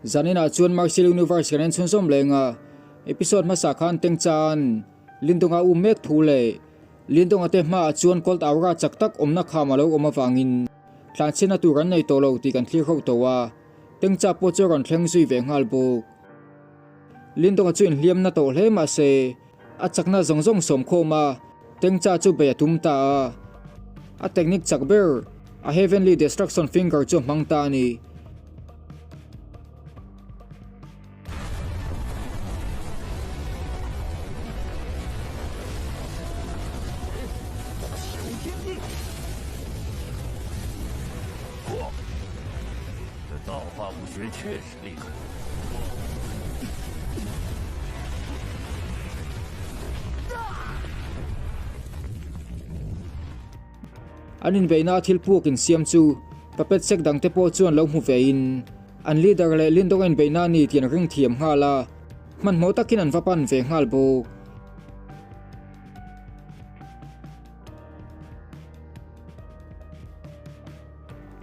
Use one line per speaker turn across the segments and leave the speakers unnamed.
Zaninah chuan Martial Universe kan en chhunzawm leng a, episode hmasa khan Tengchan, Lindonga um mek thu leh Lindonga te hmaah chuan Cold Aura chak tak awmna kham a lo awm avangin tlanchhiatna tur an nei tawh lo tih kan thlir ho tawh a, Tengcha pawh chu a rawn thleng zui ve nghal bawk. Lindonga chu inhliamna tawh hle mah se a chakna zawng zawng sawm khawm a, Tengcha chu bei a tum ta a. A technique chak ber, a Heavenly Destruction Finger chu a hmang ta a ni. An inbeihna a thil puk insiam chu puppet sek dangte pawh chuan lo hmu vein an leader leh Lindong a inbeihna a ni tih an ring thiam nghal a, hmanhmawh takin an va pan ve nghal bawk.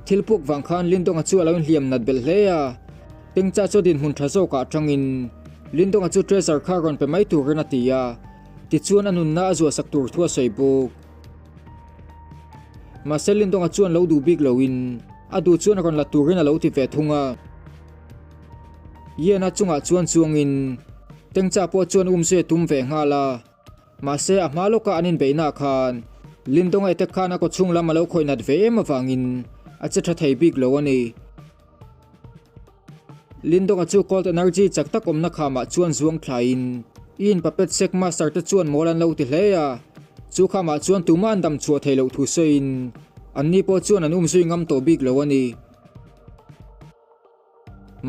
Thil puk vang khan Lindonga chu a lo inhliam nat belh hle a, Tengcha chu a dinhmun tha zawkah atangin Lindonga chu treasure kha rawn pe mai turin a ti a, tichuan a nunna a zuahsak tur thu a sawi bawk. Mahse Lindonga chuan lo duh bik loin a duh chuan rawn la turin a lo ti ve thung a. Yena chungah chuan chuangin Tengcha pawh chuan umzui a tum ve nghal a. Mahse, a hma lawka an inbeihnaah khan Lindonga te khan a kawchhung lam a lo khawih nat ve em avangin a che tha thei bik lo a ni. Lindonga chu cold energy chak tak awmna khamah chuan zuang thlaiin i in puppet sek master te chuan mawl an lo ti hle a, chu khamah chuan tumah an dam chhuah theih loh thu sawiin anni pawh chuan an umzui ngam tawh bik lo a ni.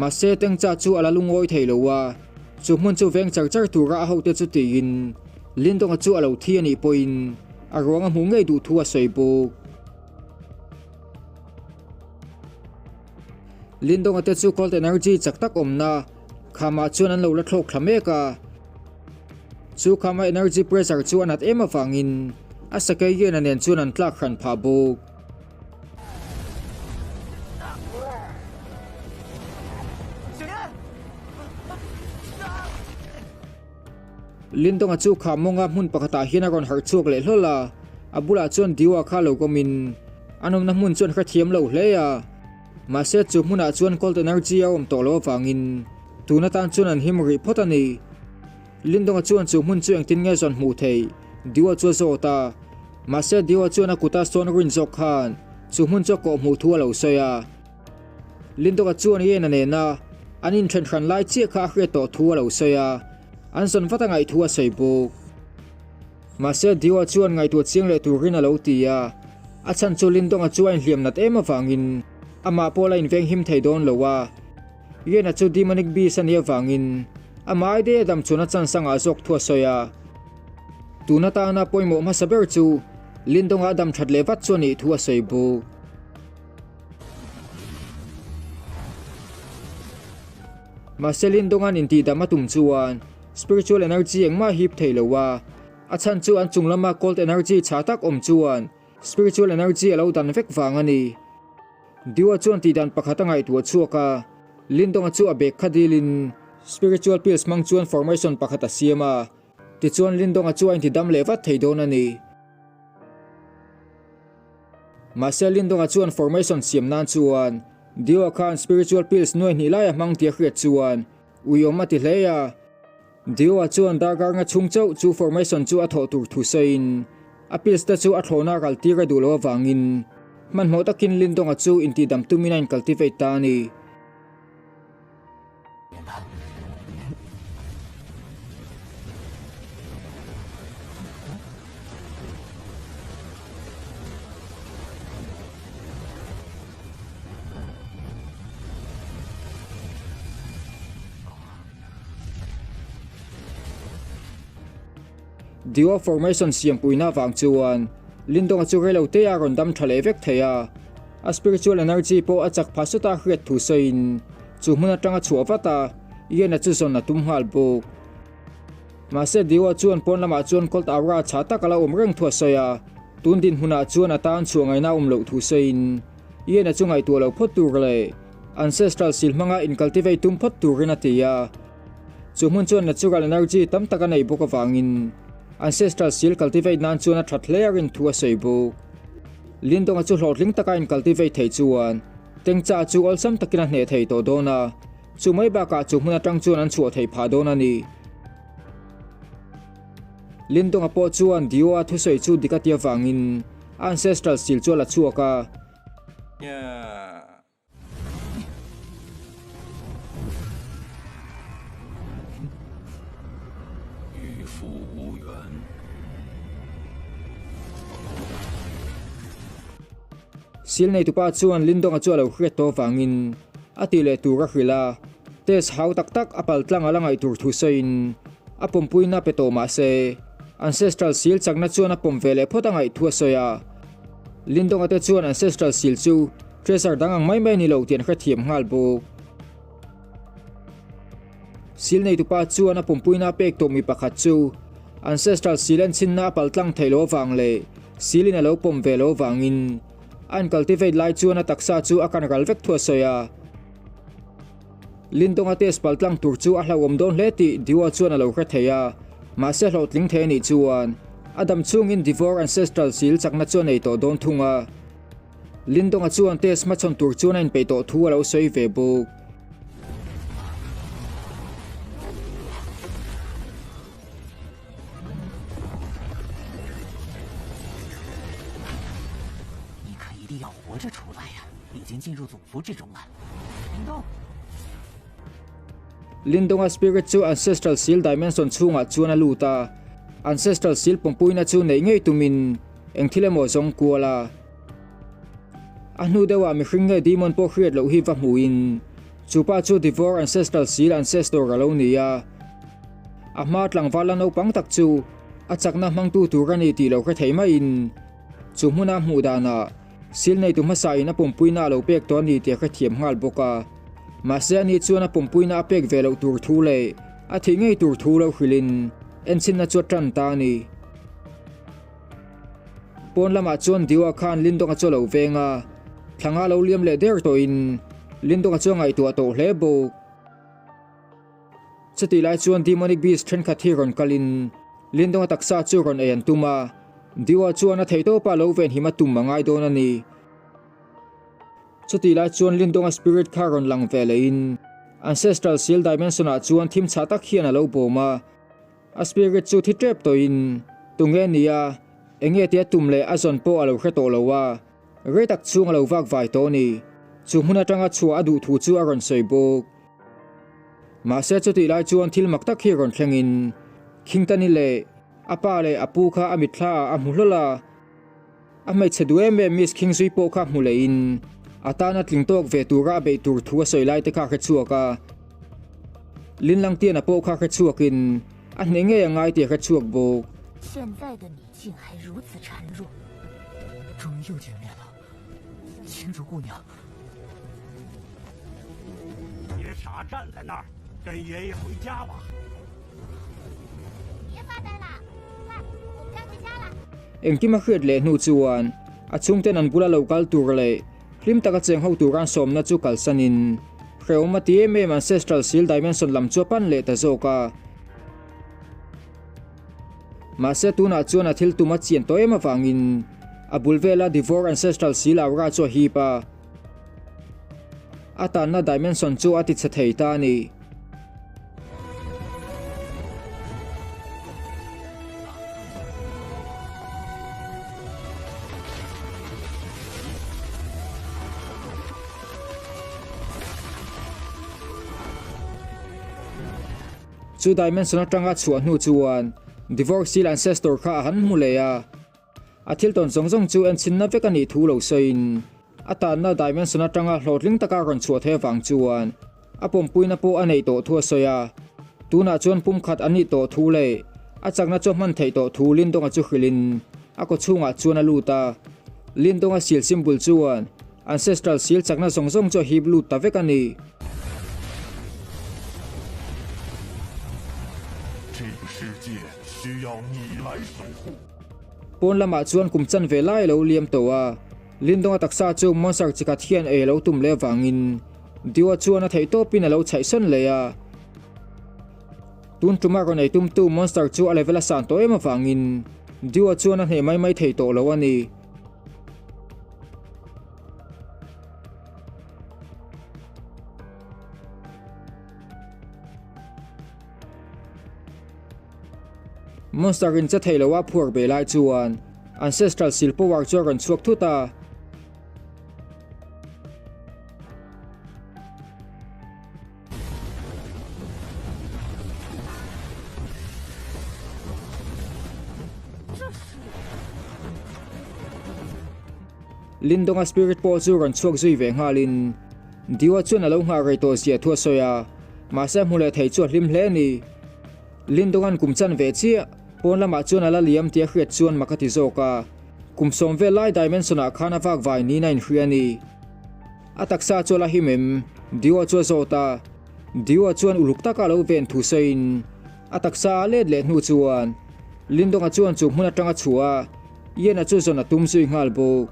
Mahse, Tengcha chu a la lungawi thei lo a, chu hmun chu veng char char tura a hote chu tiin Lindonga chu a lo thi a nih pawhin a ruang a hmuh ngei duh thu a sawi bawk. Lindonga te chu cold energy chak tak awmna khamah chuan an lo la thlawk thla mek a, chu khama energy pressure chu a nat em avangin a sakei Yena nen chuan an tlak hran phah bawk. Lindonga chu kha mawnga hmun pakhatah hian a rawn harh chhuak leh hlawl a, a bulah chuan Diwa kha lo kawmin an awmna hmun chuan hrethiam lo hle a. Mahse chu hmunah chuan cold energy a awm tawh lo avangin tun atan chuan an him rih phawt a ni. Lindonga chuan chu hmun chu engtin nge zawn hmuh theih Diwa chu a zawt a. Mahse Diwa chuan a kuta sawn rin zawk khan chu hmun chu a kawh hmuh thu a lo sawi a. Lindawka chuan Yena nena an inthen hran lai chiah kha a hriat tawh thu a lo sawi a, an zawn vat a ngaih thu a sawi bawk. Mahse Diwa chuan ngaihtuah chiang leh turin a lo ti a, a chhan chu Lindawnga chu a inhliam nat em avangin amah pawh la inveng him thei dawn lo a. Yena chu demonic beast a nih avangin amah ai daih a dam chuan a chance a ngah zawk thu a sawi a. Tun atana pawimawh hmasa ber chu Lindonga a dam that leh vat chu a nih thu a sawi bawk. Mahse Lindonga'n intihdam a tum chuan spiritual energy engmah a hip thei lo a, a chhan chu an chung lama cold energy chhah tak awm chuan spiritual energy a lo dan vek vang a ni. Diwa chuan tihdan pakhat a ngaihtuah chhuak a, Lindonga chu a bag kha dilin spiritual pills hmang chuan formation pakhat a siam a, tichuan Lindonga chu a intidam leh vat thei dawn a ni. Mahse Lindonga chuan formation siam nan chuan Diwa khan spiritual pills nuai hnih lai a hmang tih a hriat chuan uiawm a ti hle a. Diwa chuan darkar nga chhung chauh chu formation chu a thawh tur thu sawiin a pills te chu a thlawhna ral tir a duh loh avangin hmanhmawh takin Lindonga chu intihdam tumin a incultivate ta a ni. Duo formation siampuina avang chuan Lindonga chu reilo te a rawn dam tha leh vek thei a, a spiritual energy pawh a chak phah sawt a hriat thu sawiin chu hmun atanga chhuah vat a, Ian-a chu zawn a tum nghal bawk. Mahse Duo chuan pawn lamah chuan cold aura chhah tak a la awm reng thu a sawi a, tun dinhmunah chuan a tan chhuah ngaihna a awm loh thu sawiin Ian-a chu ngaihtuah lo phawt tur leh. Ancestral seal hmanga incultivate tum phawt turin a ti a. Chu hmun chuan natural energy tam tak a nei bawk avangin ancestral seal cultivate nan chuan a that hle a rin thu a sawi bawk. Lindonga chu hlawhtling taka incultivate theih chuan Tengcha chu awlsam takin a hneh thei tawh dawn a, chu mai bakah chu hmun atang chuan an chhuah theih phah dawn a ni. Lindonga pawh chuan Dio-a thusawi chu dik a ti avangin a ancestral seal chu a la chhuak a. Sil neitupa chuan Lindonga chu a lo hriat tawh avangin a tih leh tur a hrilh a, test hau tak tak a pal tlang a la ngaih tur thu sawiin a pawmpuina pe tawh mah se Ancestral Seal chakna chuan a pawm ve leh phawt a ngaih thu a sawi a. Lindonga te chuan Ancestral Seal chu treasure dang ang mai mai a ni lo tih an hrethiam nghal bawk. Seal neitupa chuan a pumpuina a pek tawh mi pakhat chu Ancestral Seal en chhinna a pal tlang theih loh avang leh Seal in a lo pawm ve loh avangin a incultivate lai chuan a taksa chu a kan ral vek thu a sawi a. Lindonga test pal tlang tur chu a hlauhawm dawn hle tih Diwa chuan a lo hre thei a, mahse hlawhtling thei a nih chuan a dam chhungin Devor Ancestral Seal chakna chu a nei tawh dawn thung a. Lindonga chuan test hmachhawn tur chuan a inpeih tawh thu a lo sawi ve bawk. Lindonga spirit chu Ancestral Seal Dimension chhungah chuan a lut a, Ancestral Seal pawmpuina chu neih ngei tumin eng thil emaw zawng kual a. A hnu deuhah mihring nge demon pawh hriat loh hi va hmuhin chu pa chu Devor Ancestral Seal Ancestor a lo ni a. A hma tlangval la naupang tak chu a chakna hmangtu tur a ni tih lo hre thei maiin chu hmuna hmuh danah Sil neitu hmasain a pumpuina a lo pek tawh a ni tih a hrethiam nghal bawk a. Mahse ani chuan a pumpuina a pek ve loh tur thu leh a thih ngei tur thu lo hrilhin enchinna chu a tan ta a ni. Pawn lamah chuan Diwa khan Lindonga chu a lo veng a, thlanga lo liam leh der tawhin Lindonga chu a ngaihtuah tawh hle bawk. Chutih lai chuan Demonic Beast thenkhat hi rawn kalin Lindonga taksa chu rawn ei an tum a, Diwa chuan a theihtawpa lo venhim a tum a ngai dawn a ni. Chutih lai chuan Lindonga spirit kha rawn lang ve lehin Ancestral Seal Dimension ah chuan thim chhah tak hian a lo bawm a, a spirit chu thi tep tawhin tunge ni a, enge tia tum leh a zawn pawh a lo hre tawh lo a. Rei tak chhung a lo vak vai tawh a ni. Chu hmun atanga chhuah a duh thu chu a rawn sawi bawk. Mahse chutih lai chuan thil mak tak hi rawn thlengin Khingtani leh a pa leh a pu kha a mitthla ah a hmu hlawl a. A hmeichhe duh em em Miss Khingzui pawh kha hmu lehin a tana tling tawk ve tura a beih tur thu a sawi lai te kha a hre chhuak a. Linlangtiana pawh kha hre chhuakin a hneh ngei a ngai tih a hre chhuak bawk. Engkim a hriat leh hnu chuan a chhungten an bula lo kal tur leh hlim taka cheng ho tura an sawmna chu kalsanin hrehawm a ti em em Ancestral Seal Dimension lam chu a pan leh ta zawk a. Mahse tunah chuan a thil tum a chian tawh em avangin a bul vela Devor Ancestral Seal Aura chu a hip a, a tanna dimension chu a tichhe thei ta a ni. Chu dimension atanga chhuah hnu chuan Divorce Seal Ancestor kha a han hmu leh a, a thil tawn zawng zawng chu enchinna vek a nih thu lo sawiin a tanna dimension atanga hlawhtling taka rawn chhuah theih avang chuan a pawmpuina pawh a neih tawh thu a sawi a, tunah chuan pumkhat an nih tawh thu leh a chakna chu a hman theih tawh thu Lindonga chu hrilhin a kawchhungah chuan a lut a, Lindonga seal symbol chuan Ancestral seal chakna zawng zawng chu a hip lut ta vek a ni. Pawn lamah chuan kum chan ve lai a lo liam tawh a, Lindonga taksa chu monster chi khat hian ei a lo tum leh avangin. Diwa chuan a theihtawpin a lo chhaih sawn leh a. Tun tuma rawn ei tumtu monster chu a level a san tawh em avangin Diwa chuan a hneh mai mai thei tawh lo a ni. Monster in che thei lo a phuar ve lai chuan Ancestral Seal Power chu a rawn chhuak thut a. Lindonga Spirit pawh chu rawn chhuak zui ve nghalin Diwa chuan a lo nghah rei tawh zia thu a sawi a, mahse hmu leh thei chu a hlim hle a ni. Lindonga'n kum chan ve chiah, pawn lamah chuan a la liam tih a hriat chuan mak a ti zawk a, kum sawm vel lai dimension ah khan a vak vai niin a inhria a ni. A taksa chu a la him em? Diwa chu a zawt a, Diwa chuan uluk taka a lo ven thu sawiin a taksa a let leh hnu chuan Lindonga chuan chu hmun atanga chhuah a, Ian-a chu zawn a tum zui nghal bawk.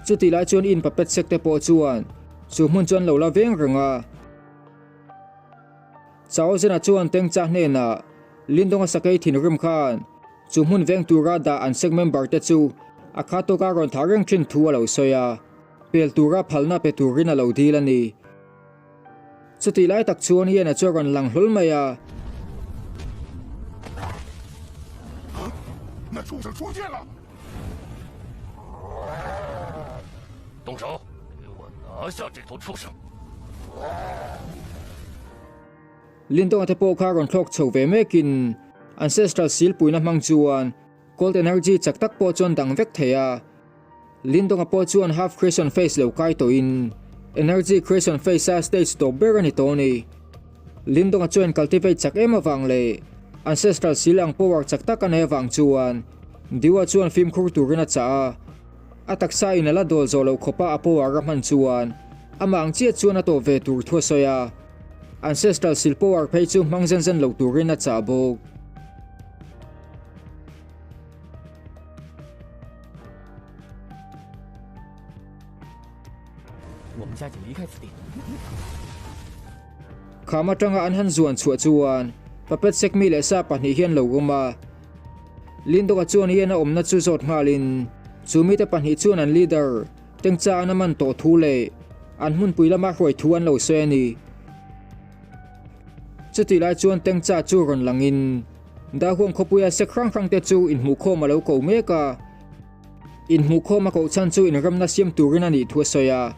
Chutih lai chuan in puppet sek te pawh chuan chu hmun chu an lo la veng reng a. Chao Zena chuan Tengcha hnenah Lindonga sakei thinrim khan chu hmun veng tura dah an sek member te chu a kha tawka rawn thah reng thin thu a lo sawi a, pel tura phalna pe turin a lo dil a ni. Chutih lai tak chuan Ian-a chu a rawn lang hlawl mai a. Lindong-a te pawh kha rawn thlawk chho ve mekin Ancestral silpuina hmang chuan Cold Energy chak tak pawh chuan dang vek thei a. Lindonga pawh chuan Half Creation Phase lo kai tawhin Energy Creation Phase-a stage tawp ber a ni tawh a ni. Lindonga chuan cultivate chak em avang leh Ancestral Seal ang power chak tak a nei avang chuan Diwa chuan fimkhur turin a chah a. A taksa in a la dawl zawh loh khawpa a power a hman chuan amah ang chiah chuan a tawp ve tur thu a sawi a. Ancestral Seal power phei chu hmang zen zen lo turin a chah bawk. Kham atanga an han zuan chhuah chuan puppet Sekmi leh sa pahnih hian lo awm a. Lindawka chuan hian a awmna chu zawt nghalin chu mite pahnih chuan an leader Tengcha an a man tawh thu leh an hmunpui lama hruai thu an lo sawi a ni. Chutih lai chuan Tengcha chu rawn langin Dahuang khawpuia sek hrang hrang te chu inhmuhkhawm a lo ko mek a. Inhmuhkhawm a koh chhan chu inramna siam turin a nih thu a sawi a.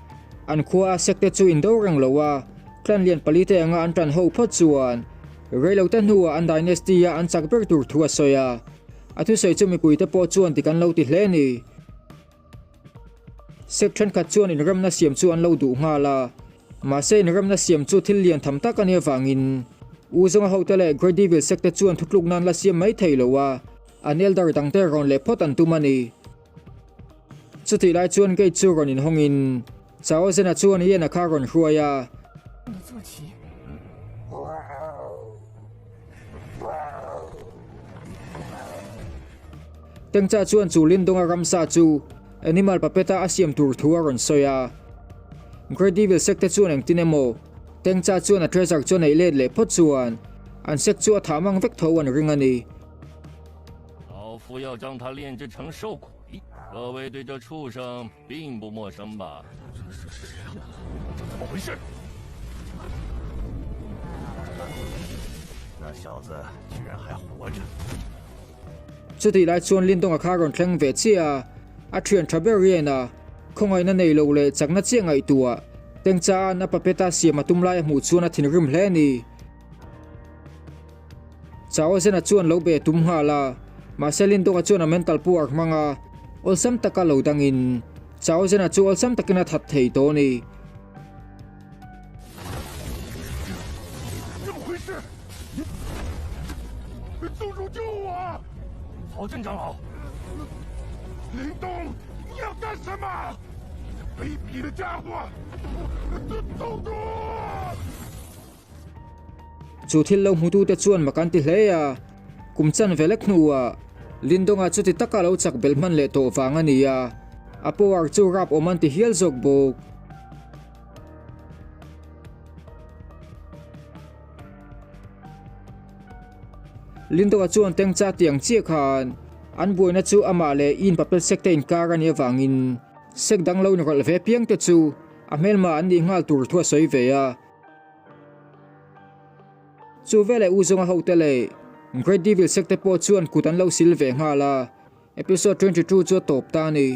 An khua a sek te chu indo reng lo a, clan lian pali te anga an tan ho phawt chuan reilote hnuah an dynasty a an chak ber tur thu a sawi a. A thusawi chu mipuite pawh chuan dik an lo ti hle a ni. Sek thenkhat chuan inremna siam chu an lo duh nghal a, mahse inremna siam chu thil lian tham tak a nih avangin U Zawnga hote leh Great Devil Sek te chuan thutluk nan la siam mai thei lo a, an elder dangte rawn leh phawt an tum a ni. Chutih lai chuan gate chu rawn inhawngin Chao Zena chuan Ian-a kha rawn hruai a. Tengcha chuan chu Lindonga ramsa chu Animal Puppet-a a siam tur thu a rawn sawi a. Great Devil Sect te chuan engtin emaw Tengcha chuan a treasure chu a neih let leh phawt chuan an sect chu a thah mang vek tho an ring a ni. Chutih lai chuan Lindonga kha rawn thleng ve chiah a, a thian tha ber rian a, khawngaihna nei lo leh chakna chiah ngaihtuah Tengcha-a'n a puppet-a siam a tum lai a hmuh chuan a thinrim hle a ni. Chao Zena chuan lo be tum nghal a, mahse Lindonga chuan a mental power hmang a, awlsam taka lo dangin Chao Zena chu awlsam takin a that thei tawh a ni. Chu thil lo hmutute chuan mak an ti hle a. Kum chanve lek hnuah Lindonga chuti taka lo chak belh hman leh tawh vang a ni a, a power chu rap awm an ti hial zawk bawk. Lindonga chuan Tengcha tiang chiah khan an buaina chu amah leh in papel sek te inkar a nih avangin sek dang lo inrawlh ve piang te chu a hmelma an nih nghal tur thu a sawi ve a. Chu veleh U Zawnga hote leh Great Devil sek te pawh chuan kut an lo sil ve nghal a, episode 22 chu a tawp ta a ni.